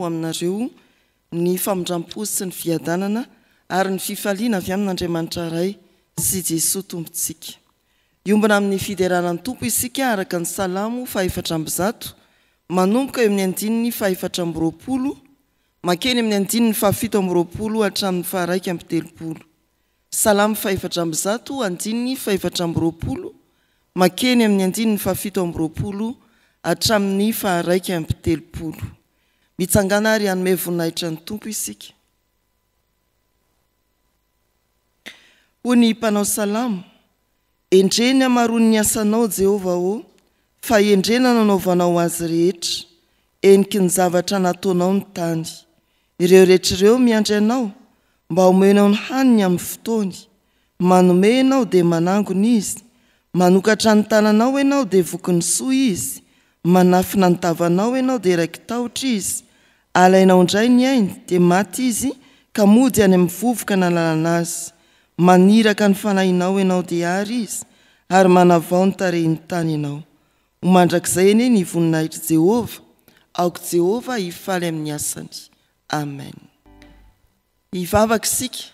aminareo ny famindram-po sy ny fiadanana ary ny fifaliana avy amin'Andriamanitra Ray sy Jesoa Tompontsika. Hiombona amin'ny fiderana ny Tompo isika araka ny Salamo faha-104, manomboka eo amin'ny andininy faha-24 mankeny amin'ny andininy faha-27 hatramin'ny faha-31. Salamo faha-104, andininy faha-24 mankeny amin'ny andininy faha-27 hatramin'ny faha-31. Mitsangàna ary hanome voninahitra ny Tompo isika. Hoy ny mpanao salamo, Endrey ny hamaroan'ny asanao, Jehovah ô, fahendrena nanaovanao azy rehetra, heniky ny zavatra nataonao ny tany. Ireo rehetra ireo miandry anao, mba homenao ny haniny amin'ny fotoany. Manome ianao dia manangona izy, manokatra ny tananao ianao dia vokin'ny soa izy, manafina ny tavanao ianao dia raiki-tahotra izy, alainao indray ny ainy dia maty izy ka mody any amin'ny vovoka nalalana azy. Maniraka ny fanahinao ianao dia àry izy, ary manavao ny tarehin'ny tany ianao. Ho mandrakizay anie ny voninahitr'i Jehovah, aoka Jehovah hifaly amin'ny asany. Amen. Hivavaka isika.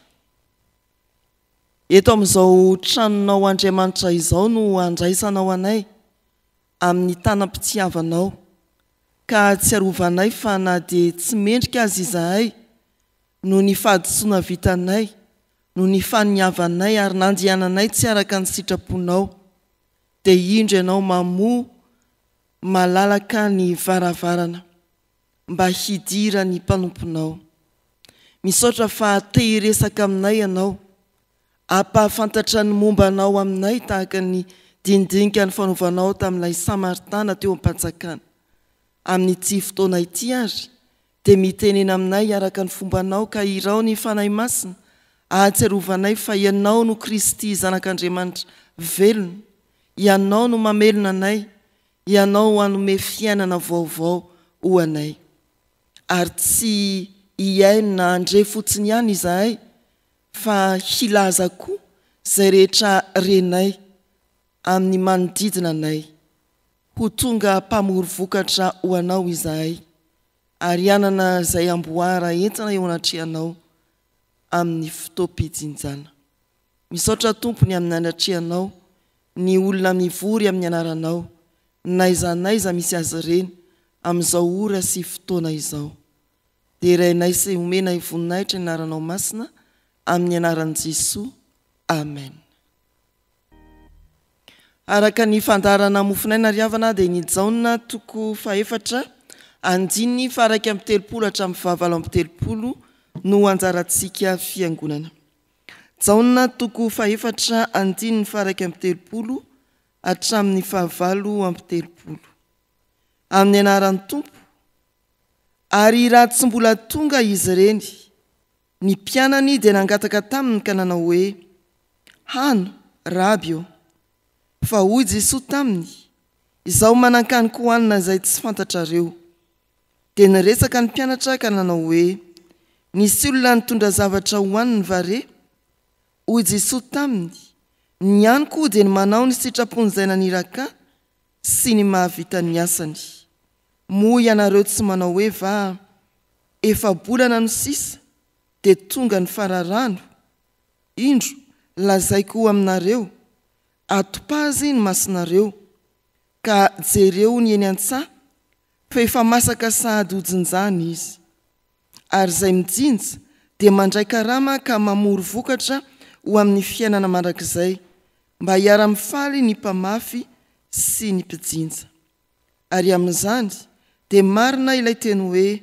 Eto amin'izao tranonao Andriamanitra izao no andraisanao anay amin'ny tanam-pitiavanao, ka ahatsiarovanay fa na dia tsy mendrika aza izahay noho ny fahadisoana vitanay, noho ny faniavanay ary nandehananay tsy araka ny sitraponao, dia indro Ianao mamoha malalaka ny varavarana mba hidiran'ny mpanomponao. Misaotra fa te hiresaka aminay Ianao, hampahafantatra ny momba Anao aminay tahaka ny dinidinika nifanaovanao tamin'ilay Samaritana teo am-pantsakana. Amin'ity fotoana ity àry, dia mitenena aminay araka ny fombanao ka hirao ny Fanahy Masina ahatsiarovanay fa Ianao no Kristy Zanak'Andriamanitra velona, Ianao no mamelona anay, Ianao hanome fiainana vaovao ho anay. Ary tsy hihaino na handre fotsiny ihany izahay fa hilaza koa izay rehetra renay amin'ny manodidina anay. Ho tonga mpamory vokatra ho Anao izahay ary hanana izay amboara entina eo anatrehanao amin'ny fotoam-pijinjana. Misaotra Tompo ny amin'ny anatrehanao ny olona mivory amin'ny anaranao n'aiza n'aiza misy azy ireny amin'izao ora sy fotoana izao. Derainay sy omenay voninahitra ny anaranao masina amin'ny anaran'i Jesoa. Amen. Araka ny fandaharana Mofonaina ry havana dia ny Jaona toko fahefatra andininy faha-31 hatramin'ny faha-38 no anjarantsika fiangonana. Jaona toko fahefatra andininy faha-31 hatramin'ny faha-38. Amin'ny anaran'ny Tompo. Ary raha tsy mbola tonga izy ireny, ny mpianany dia nangataka taminy ka nanao hoe, Hano, Raby ô. Fa hoy Jesoa taminy, Izaho manan-kanin-kohanina izay tsy fantatrareo. Dia niresaka ny mpianatra ka nanao hoe, Nisy olona nitondra zavatra hohaniny va re? Hoy Jesoa taminy, Ny haniko dia ny manao ny sitrapon'izay naniraka Ahy sy ny mahavita ny asany. Moa ianareo tsy manao hoe va, Efa-bolana no sisa dia tonga ny fararano? Indro, lazaiko aminareo, atopazy ny masonareo, ka jereo ny eny an-tsaha, fa efa masaka sahady hojinjana izy. Ary izay mijinja dia mandray karama ka mamory vokatra ho amin'ny fiainana mandrakizay, mba hiara-mifaly ny mpamafy sy ny mpijinja. Ary amin'izany dia marina ilay teny hoe,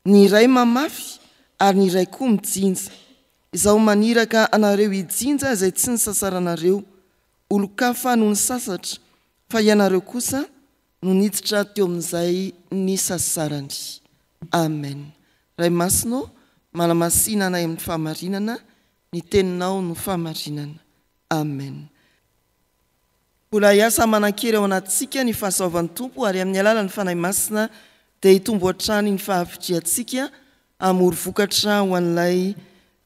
Ny iray mamafy ary ny iray koa mijinja. Izaho maniraka anareo hijinja izay tsy nisasaranareo, olon-kafa no nisasatra, fa ianareo kosa no niditra teo amin'izay nisasarany. Amen. Ray Masina ô, manamasina anay amin'ny fahamarinana, ny Teninao no fahamarinana. Amen. Mbola hiasa manan-kery ao anatintsika ny fahasoavan'ny Tompo ary amin'ny alalan'ny Fanahy Masina dia hitombo hatrany ny fahavitrihantsika hamory vokatra ho an'ilay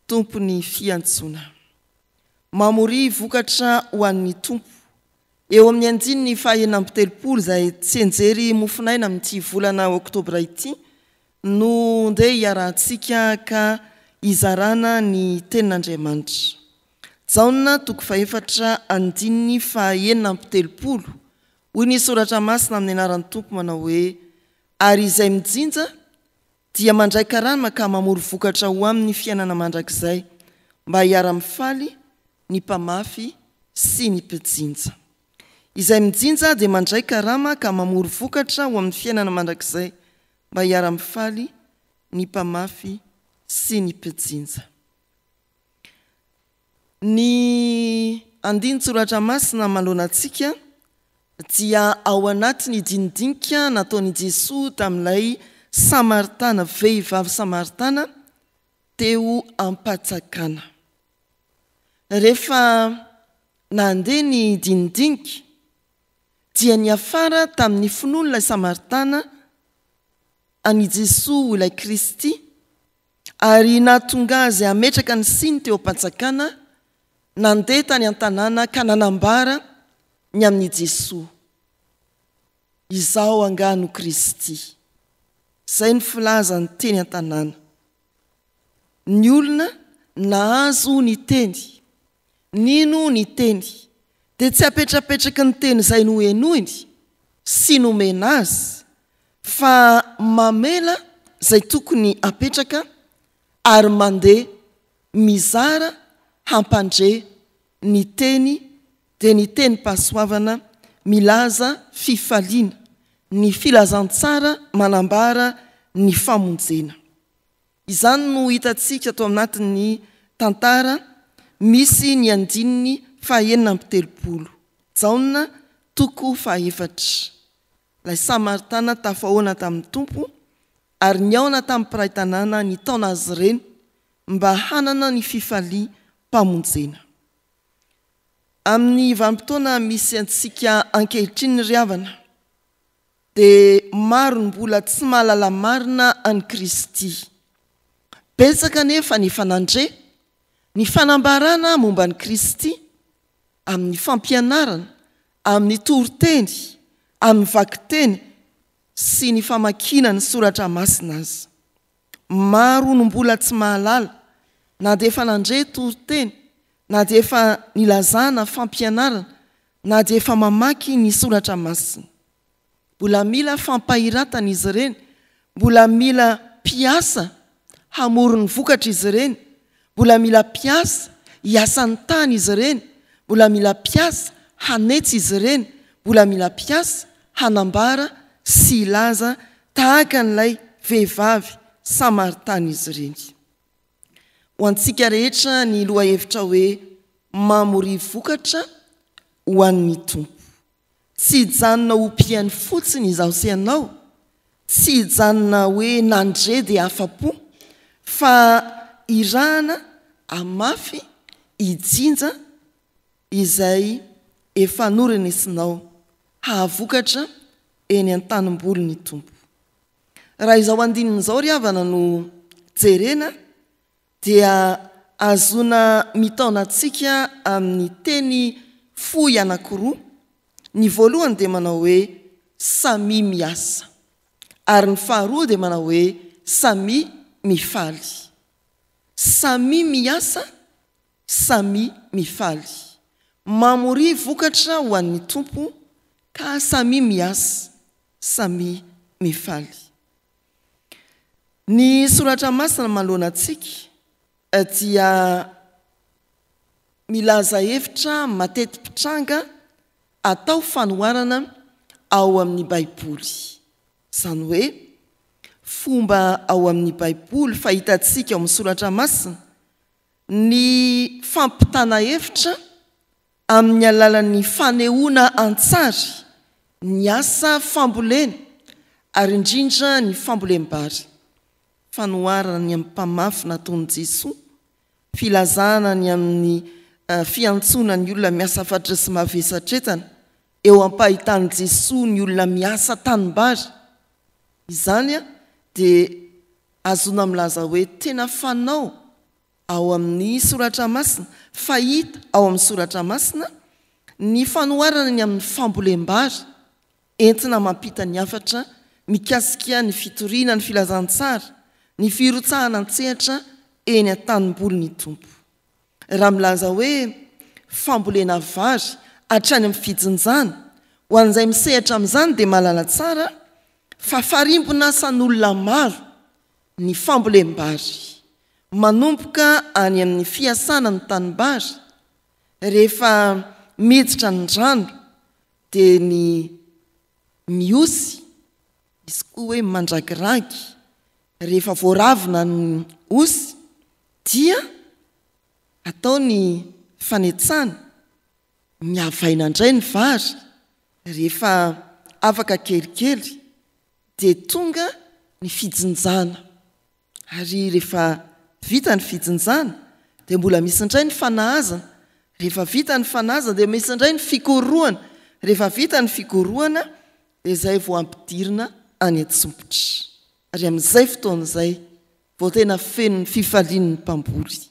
Tompon'ny fiantsoana. Mamoria vokatra ho an'ny Tompo. Eo amin'ny andininy faha 36 izay tsianjery mofonaina amin'ity volana oktobra ity. no ndeha hiarahantsika ka hizarana ny Tenin'Andriamanitra. Jaona toko fahefatra andininy faha-36, hoy ny Soratra Masina amin'ny anaran'ny Tompo manao hoe, Ary izay mijinja dia mandray karama ka mamory vokatra ho amin'ny fiainana mandrakizay, mba hiara-mifaly ny mpamafy sy ny mpijinja. Izay mijinja dia mandray karama ka mamory vokatra ho amin'ny fiainana mandrakizay, mba hiara-mifaly ny mpamafy sy ny mpijinja. Ny andinin-tsoratra masina manoloana antsika dia ao anatin'ny dinidinika nataon'i Jesoa tamin'ilay Samaritana, vehivavy Samaritana teo am-patsakana. Rehefa nandeha ny dinidinika dia niafara tamin'ny finoan'ilay Samaritana an'i Jesoa ho ilay Kristy ary nahatonga azy hametraka ny siny teo am-pantsakana, nandeha tany an-tanàna ka nanambara ny amin'i Jesoa. Izaho angaha no Kristy. Izay no filazany teny an-tanàna. Ny olona nahazo ny teny, nino ny teny, dia tsy apetrapetraky ny teny izay nohenoiny sy nomena azy, fa mamela izay tokony apetraka ary mandeha mizara hampandre ny teny dia ny tenim-pahasoavana milaza fifaliana, ny filazantsara manambara ny famonjena. Izany no hitantsika ato anatin'ny tantara misy ny andininy faha-36, Jaona toko fahaefatra. Ilay Samaritana tafahoana tamin'ny Tompo ary nihaona tamin'ny mpiray tanàna nitaona azy ireny mba hanana ny fifaliam-pamonjena. Amin'ny vanim-potoana misy antsika ankehitriny ry havana dia maro ny mbola tsy mahalala marina an'i Kristy. Betsaka anefa ny efa nandre ny fanambarana momba an'i Kristy amin'ny fampianarana, amin'ny toriteny, amin'ny vakiteny sy ny famakiana ny soratra masina aza. Maro no mbola tsy mahalala na dia efa nandre toriteny, na dia efa nilazana fampianarana, na dia efa mamaky ny soratra masina. Mbola mila fampahiratana izy ireny, mbola mila mpiasa hamory ny vokatra izy ireny, mbola mila mpiasa hiasa ny tany izy ireny, mbola mila mpiasa hanetsy izy ireny, mbola mila mpiasa hanambara sy hilaza tahaka an'ilay vehivavy samaritana izy ireny. Ho antsika rehetra ny lohahevitra hoe Mamoria vokatra ho an'ny Tompo. Tsy hijanona ho mpihaino fotsiny izaho sy ianao, tsy hijanona hoe nandre dia afa-po, fa irahana hamafy hijinja izay efa norenesinao hahavokatra eny an-tanimboly ny Tompo. Raha izao andininy izao ry havana no jerena dia ahazoana mitaona antsika amin'ny teny fohy anankiroa, ny voalohany dia manao hoe samia miasa, ary ny faharoa dia manao hoe samia mifaly. Samia miasa, samia mifaly. Mamoria vokatra ho an'ny Tompo ka samia miasa, samia mifaly. Ny Soratra Masina manoloana antsika dia milaza hevitra mateti-pitranga atao fanoharana ao amin'ny Baiboly. Izany hoe, fomba ao amin'ny Baiboly fahitantsika ao amin'ny Soratra Masina ny fampitana hevitra amin'ny alalan'ny fanehoana an-tsary ny asa fambolena ary indrindra ny fambolem-bary, fanoharana ny amin'ny mpamafy nataon'i Jesoa, filazana ny amin'ny fiantsoana ny olona miasa fatratra sy mavesatretana eo am-pahitan'i Jesoa ny olona miasa tanimbary. Izany dia ahazoana milaza hoe tena fanao Ao amin'ny Soratra Masina, fahita ao amin'ny Soratra Masina ny fanoharana ny amin'ny fambolem-bary entina mampita ny hafatra mikasika ny fitoriana ny filazantsara, ny firotsahana an-tsehatra eny an-tanimbolin'ny Tompo. Raha milaza hoe fambolena vary hatrany amin'ny fijinjana, ho an'izay misehatra amin'izany dia mahalala tsara fa farimbon'asan'olona maro ny fambolem-bary. Manomboka any amin'ny fiasana ny tanimbary, rehefa miditra ny rano dia ny mihosy, misy koa hoe mandragiragy, rehefa voaravina ny osy dia atao ny fanetsana, miavaina indray ny vary rehefa afaka kelikely dia tonga ny fijinjana ary rehefa vita ny fijinjana dia mbola misy indray ny fanahazana, rehefa vita ny fanahazana dia misy indray ny fikorohana, rehefa vita ny fikorohana dia izay vao ampidirina any an-tsompitra ary amin'izay fotoana izay vao tena feno ny fifalian'ny mpamboly.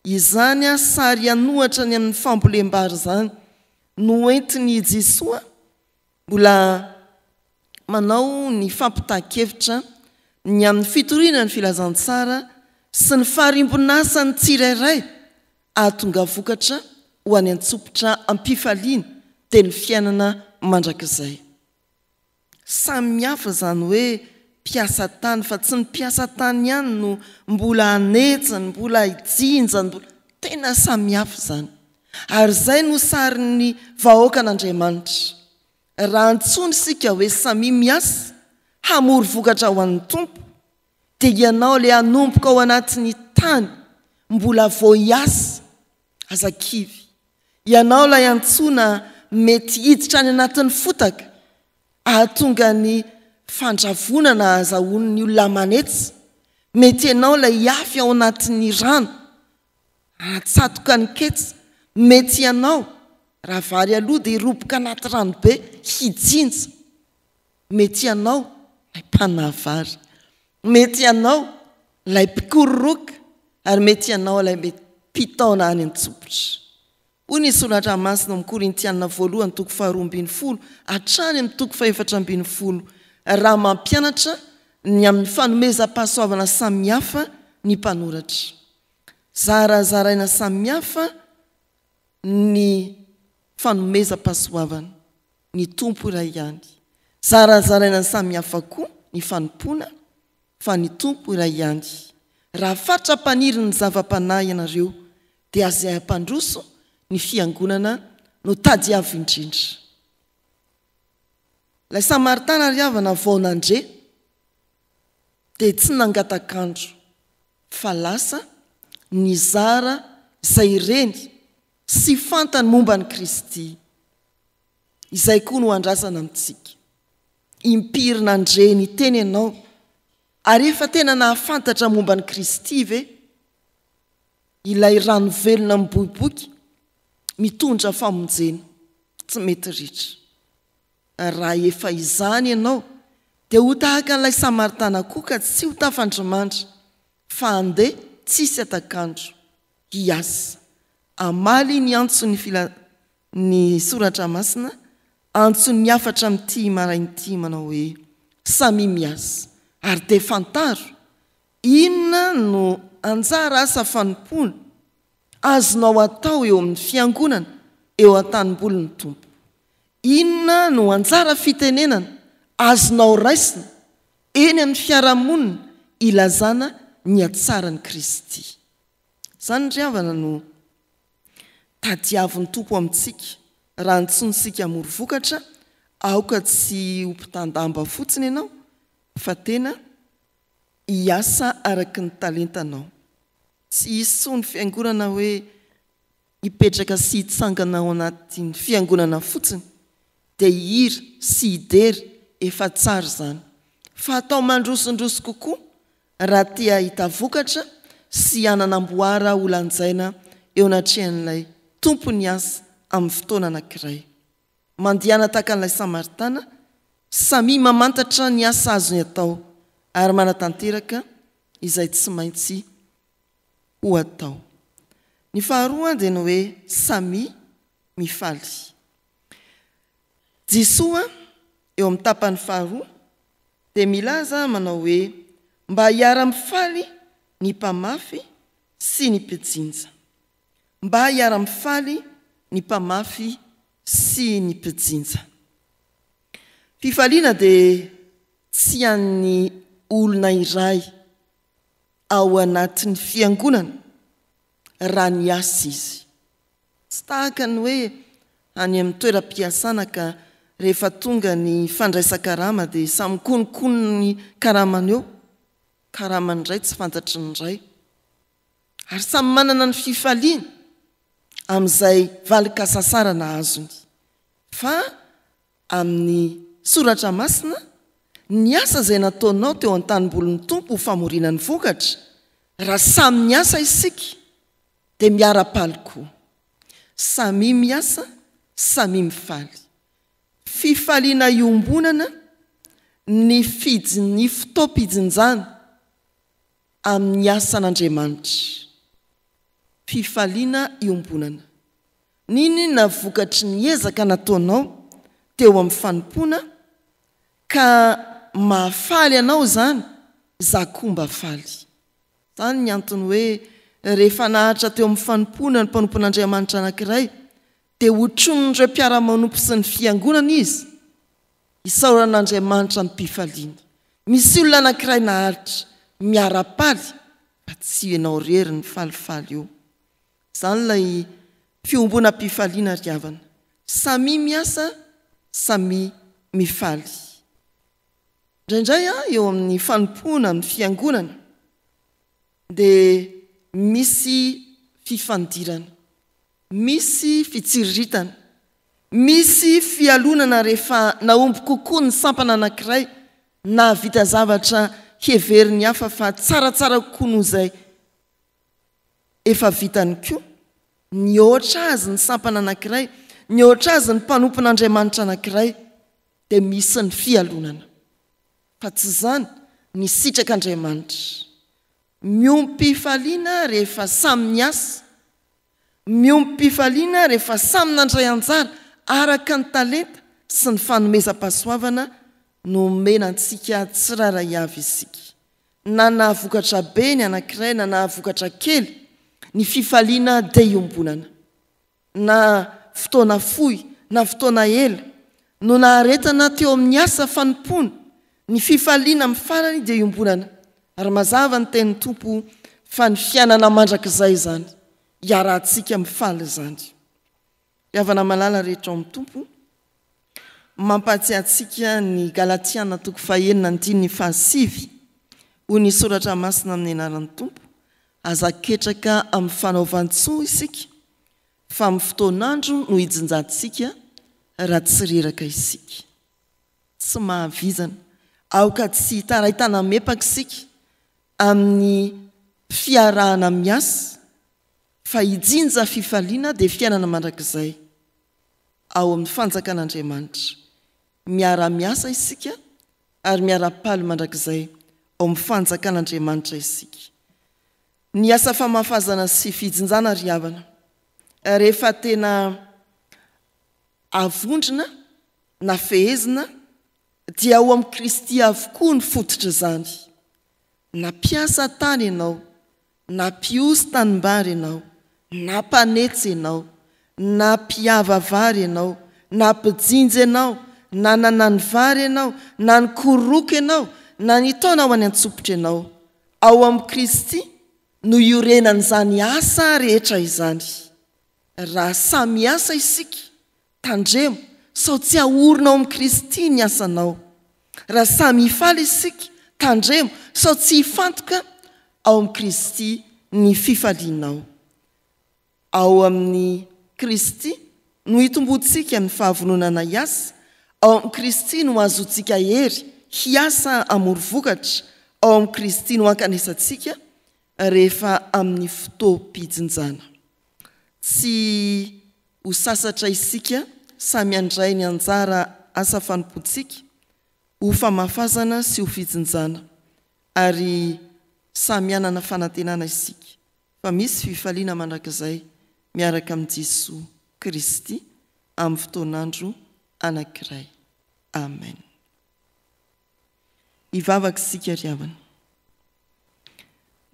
Izany sary an'ohatra ny amin'ny fambolem-bary izany no entin'i Jesoa mbola manao ny fampitan-kevitra ny amin'ny fitoriana ny filazantsara sy ny farimbon'asan'ny tsirairay hahatonga vokatra ho any an-tsopitra am-pifaliana dia ny fiainana mandrakizay. Samy hafa izany hoe mpiasa tany fa tsy ny mpiasa tany ihany no mbola hanetsa, ny mbola hijinja, ny mbola. Tena samy hafa izany. Ary izay no sarin'ny vahoakan'Andriamanitra. Raha antsoina isika hoe samia miasa hamory vokatra ho an'ny Tompo dia ianao ilay hanomboka ao anatin'ny tany mbola vao hiasa, aza kivy. Ianao ilay antsoina mety hiditra any anatin'ny fotaka hahatonga ny fandravonana hahazahoan'ny olona manetsa. Mety ianao ilay hihafy ao anatin'ny rano hahatsatoka ny ketsa. Mety ianao, raha vary aloha dia hiroboka anaty rano be hijinja. Mety ianao ilay mpanavary. Mety ianao ilay mpikororoka ary mety ianao ilay mpitaona any an-tsompitra. Hoy ny Soratra Masina ao amin'ny Korintiana voalohany toko faharoa ambin'ny folo hatrany amin'ny toko fahefatra ambin'ny folo raha mampianatra ny amin'ny fanomezam-pahasoavana samihafa ny mpanoratra. Zarazaraina samihafa ny fanomezam-pahasoavana. Ny Tompo iray ihany. Zarazaraina samihafa koa ny fanompoana fa ny Tompo iray ihany. Raha fatra-paniry ny zava-panahy ianareo dia izay hampandroso ny fiangonana no tadiavo indrindra. Ilay Samaritana ry havana vao nandre dia tsy nangatak'andro fa lasa nizara izay reny sy fantany momba an'i Kristy. Izay koa no andrasana amintsika. Impiry nandre ny teny ianao ary efa tena nahafantatra momba an'i Kristy ve? Ilay rano velona miboiboika mitondra famonjena tsy mety ritra. Raha efa izany ianao dia ho tahaka an'ilay Samaritana koa ka tsy ho tafandrimandry fa handeha tsisy hatak'andro hiasa hamaly ny antson'ny fila ny Soratra Masina, antson'ny hafatra amin'ity maraina ity manao hoe, Samia miasa, ary dia fantaro inona no anjara asa fanompoana azonao atao eo amin'ny Fiangonana eo an-tanimbolin'ny Tompo. Inona no anjara fitenenana azonao raisina eny amin'ny fiarahamonina ilazana ny hatsaran'i Kristy. Izany ry havana no tadiavin'ny Tompo amintsika. Raha antsointsika hamory vokatra, aoka tsy ho mpitan-damba fotsiny ianao fa tena hiasa araka ny talentanao. Tsy hisy intsony fiangonana hoe hipetraka sy hitsangana ao anatin'ny fiangonana fotsiny dia hihira sy hidera, efa tsara izany. Fa atao mandrosondroso kokoa raha te hahita vokatra sy hanana amboara ho lanjaina eo anatrehan'ilay Tompon'ny asa amin'ny fotoana anankiray. Mandehana tahaka an'ilay Samaritana, samia mamantatra ny asa azony atao ary manatanteraka izay tsy maintsy ho atao. Ny faharoa dia ny hoe samia mifaly. Jesoa, eo amin'ny tapany faharoa. dia milaza manao hoe, Mba hiara-mifaly ny mpamafy sy ny mpijinja. Mba hiara-mifaly ny mpamafy sy ny mpijinja. Fifaliana dia tsy an'ny olona iray ao anatin'ny fiangonana raha niasa izy. Tsy tahaka ny hoe any amin'ny toeram-piasana ka rehefa tonga ny fandraisan-karama dia samy mikononkonona ny karamany eo, karaman'ny iray tsy fantatry ny iray. Ary samy manana ny fifaliany amin'izay valin-kasasarana azony. Fa amin'ny Soratra Masina, ny asa izay nataonao teo an-tanimbolin'ny Tompo ho famoriana ny vokatra, raha samy niasa isika, dia miara-paly koa. Samia miasa, samia mifaly. Fifaliana iombonana ny ny fotoam-pijinjana amin'ny asan'Andriamanitra. Fifaliana iombonana. N'inon'inona vokatry ny ezaka nataonao teo amin'ny fanompoana ka mahafaly anao izany, za koa mba faly. Izany ny antony hoe rehefa naharitra teo amin'ny fanompoana ny mpanompon'Andriamanitra anankiray dia hotronin'ireo mpiara-manompo sy ny fiangonana izy. Isaorana Andriamanitra amim-pifaliana. Misy olona anankiray naharitra, miara-paly fa tsy ianao irery ny falifaly eo. Izany ilay fiombonam-pifaliana ry havana. Samia miasa, samia mifaly. Indraindray eo amin'ny fanompoana amin'ny fiangonana dia misy fifandirana, misy fitsiriritana, misy fialonana rehefa nahomby kokoa ny sampana anankiray nahavita zavatra heverin'ny hafa fa tsaratsara kokoa noho izay efa vitany koa, nihoatra azy ny sampana anankiray, nihoatra azy ny mpanompon'Andriamanitra anankiray, dia misy ny fialonana. Fa tsy izany ny sitrak'Andriamanitra. Miombom-pifaliana rehefa samy niasa, miombom-pifaliana rehefa samy nandray anjara araka ny talenta sy ny fanomezam-pahasoavana nomena antsika tsirairay avy isika. Na nahavokatra be ny anankiray na nahavokatra kely, ny fifaliana dia iombonana. Na fotoana fohy na fotoana ela no naharetana teo amin'ny asa fanompoana, ny fifaliana amin'ny farany dia iombonana. Ary mazava ny tenin'ny Tompo fa ny fiainana mandrakizay izany, iarahantsika mifaly izany. Ry havana malala rehetra ao amin'ny Tompo, mampahatsiahy antsika ny Galatiana toko fahenina andininy fahasivy, hoy ny Soratra Masina amin'ny anaran'ny Tompo, Aza ketraka amin'ny fanaovan-tsoa isika, fa amin'ny fotoan'andro no hijinjantsika raha tsy reraka isika. Tsy mahavizana. Aoka tsy hitarain-tana-mepaka isika amin'ny fiarahana miasa, fa hijinja fifaliana dia fiainana mandrakizay ao amin'ny fanjakan'Andriamanitra. Miara-miasa isika ary miara-paly mandrakizay ao amin'ny fanjakan'Andriamanitra isika. Ny asa famafazana sy fijinjana ry havana, rehefa tena avondrona na fehezina dia ao amin'i Kristy avokoa ny fototr'izany. Na mpiasa tany ianao, Na mpiosy tanimbary ianao, na mpanetsy ianao, na mpiava vary ianao, na mpijinja ianao, na nanano vary ianao, na nikororoko ianao, na nitaona ho any an-tsompitra ianao, ao amin'i Kristy no iorenan'izany asa rehetra izany. Raha samy miasa isika, Tandremo sao tsy ahorina ao amin'i Kristy ny asanao. Raha samy hifaly isika, tandremo sao tsy hifantoka ao amin'i Kristy ny fifalianao. Ao amin'i Kristy no hitomboantsika ny fahavononana hiasa, ao amin'i Kristy no hahazoantsika hery hiasa hamory vokatra, ao amin'i Kristy no hankanesantsika rehefa amin'ny fotoam-pijinjana. Tsy ho sasatra isika samy handray ny anjara asa fanompoantsika ho famafazana sy ho fijinjana ary samy hanana fanantenana isika fa misy fifaliana mandrakizay miaraka amin'i Jesoa Kristy amin'ny fotoan'andro anankiray. Amen. Hivavaka isika ry havana.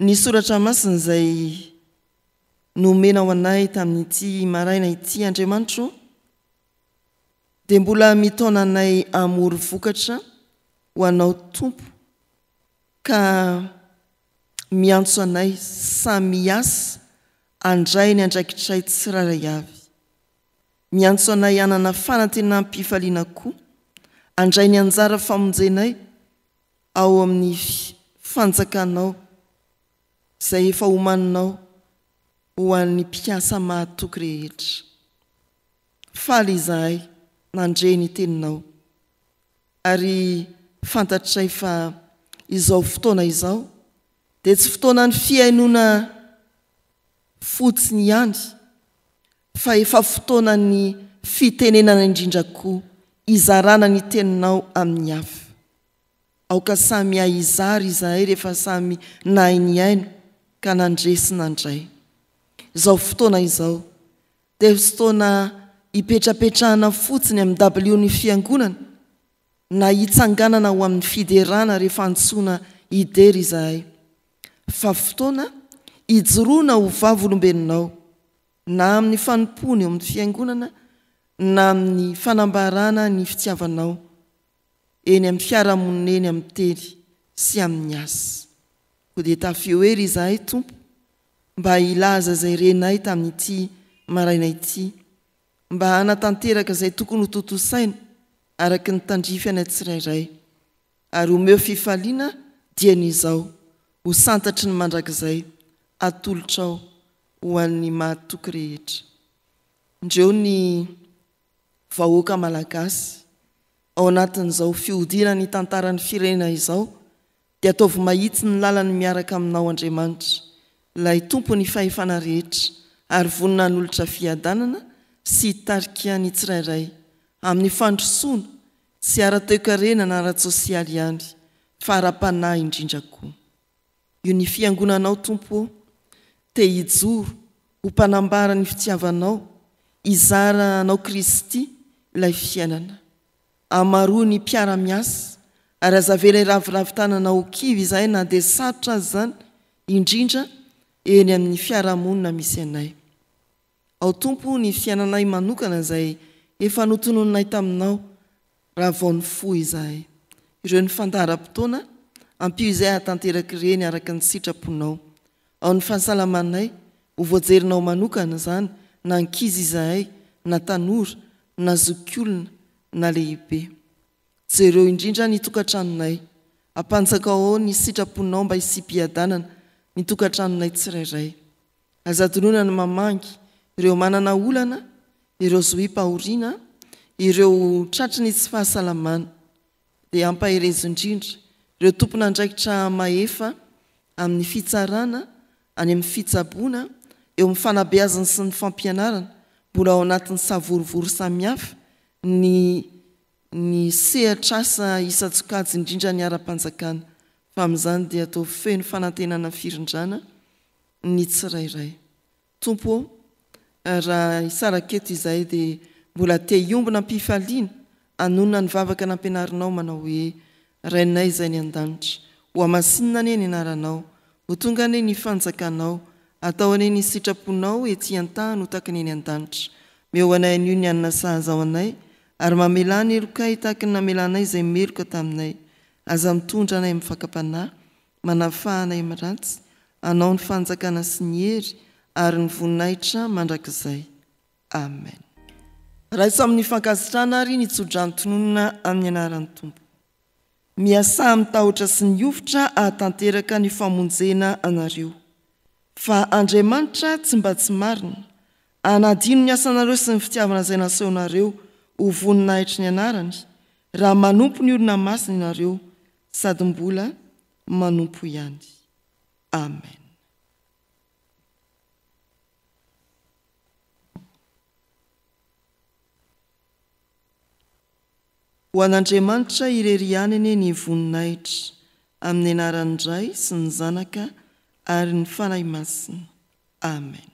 Ny soratra masina izay nomena ho anay tamin'ity maraina ity Andriamanitra ô, dia mbola mitaona anay hamory vokatra ho Anao Tompo ka miantso anay samy hiasa handray ny andraikitray tsirairay avy. Miantso anay hanana fanantenam-pifaliana koa handray ny anjara famonjenay ao amin'ny fanjakanao izay efa omaninao ho an'ny mpiasa mahatoky rehetra. Faly izahay nandre ny teninao ary fantatray fa izao fotoana izao dia tsy fotoanan'ny fihainoana fotsiny ihany fa efa fotoanan'ny fitenenana indrindra koa hizarana ny teninao amin'ny hafa. Aoka samy hahay hizara izahay rehefa samy nahay nihaino ka nandre sy nandray. Izao fotoana izao dia fotoana hipetrapetrahana fotsiny amin'ny dabilio ny Fiangonana na hitsanganana ho amin'ny fiderana rehefa antsoina hidera izahay fa fotoana hijoroana ho vavolombelonao na amin'ny fanompoana eo amin'ny Fiangonana na amin'ny fanambarana ny fitiavanao eny amin'ny fiarahamonina eny amin'ny teny sy amin'ny asa. Koa dia tafio hery izahay Tompo mba hilaza izay renay tamin'ity maraina ity, mba hanatanteraka izay tokony ho tontosaina araka ny tandrify anay tsirairay, ary omeo fifaliana dieny izao ho santatry ny mandrakizay atolotrao ho an'ny mahatoky rehetra. Ndreo ny vahoaka malagasy ao anatin'izao fihodinan'ny tantaran'ny firenena izao dia ataovy mahitsy ny lalany miaraka aminao Andriamanitra, ilay Tompon'ny fahefana rehetra ary vonona hanolotra fiadanana sy hitarika ny tsirairay amin'ny fandrosoana tsy ara-toekarena na ara-tsosialy ihany fa ara-panahy indrindra koa. Io ny Fiangonanao Tompo ô, te hijoro ho mpanambara ny fitiavanao, hizara Anao Kristy ilay fiainana. Hamaroy ny mpiara-miasa ary aza avela hiraviravy tanana ho kivy izahay na dia sarotra aza izany, indrindra eny amin'ny fiarahamonina misy anay. Ao Tompo ny fiainanay manokana izay efa notononinay taminao raha vao nifoha izahay. Ireo ny fandaharam-potoana, ampio izay hahatanteraka ireny araka ny sitraponao. Ao ny fahasalamanay, ho voajerinao manokana izany na ankizy izahay na tanora na zokiolona na lehibe. Jereo indrindra ny tokantranonay, ampanjakao ao ny sitraponao mba hisiam-piadanana ny tokantranonay tsirairay. Aza adinoina ny mamangy ireo manana olana, ireo zohim-pahoriana, ireo tratry ny tsy fahasalamana. Dia ampaherezo indrindra ireo tompon'andraikitra mahefa amin'ny fitsarana, any amin'ny fitsaboana, eo amin'ny fanabeazana sy ny fampianarana, mbola ao anatin'ny savorovoro samihafa ny ny sehatr'asa isan-tsokajy indrindra ny ara-panjakana, fa amin'izany dia atao feno fanantenana firindrana ny tsirairay. Tompo ô, raha hisaraka eto izahay dia mbola te hiombona am-pifaliana hanonona ny vavaka nampianarinao manao hoe, Rainay izay any an-danitra, hohamasinina anie ny anaranao, ho tonga anie ny fanjakanao, atao anie ny sitraponao ety an-tany ho tahaka ny eny an-danitra. Meo anay anio ny hanina sahaza ho anay, ary mamelà ny helokay tahaka ny namelanay izay meloka taminay. Aza mitondra anay amin'ny fakam-panahy, Manafaha anay amin'ny ratsy, Anao ny fanjakana sy ny hery ary ny voninahitra mandrakizay. Amen. Raiso amin'ny fankasitrahana ary ny tsodrano tononina amin'ny anaran'ny Tompo. Miasà amin'ny tahotra sy ny hovitra hahatanteraka ny famonjena anareo. Fa Andriamanitra tsy mba tsy marina, hanadino ny asanareo sy ny fitiavana izay nasehonareo ho voninahitry ny anarany, raha manompo ny olona masina ianareo sady mbola manompo ihany. Amen. Ho an'Andriamanitra irery ihany anie ny voninahitra, amin'ny anaran'ny Ray sy ny Zanaka ary ny Fanahy Masina. Amen.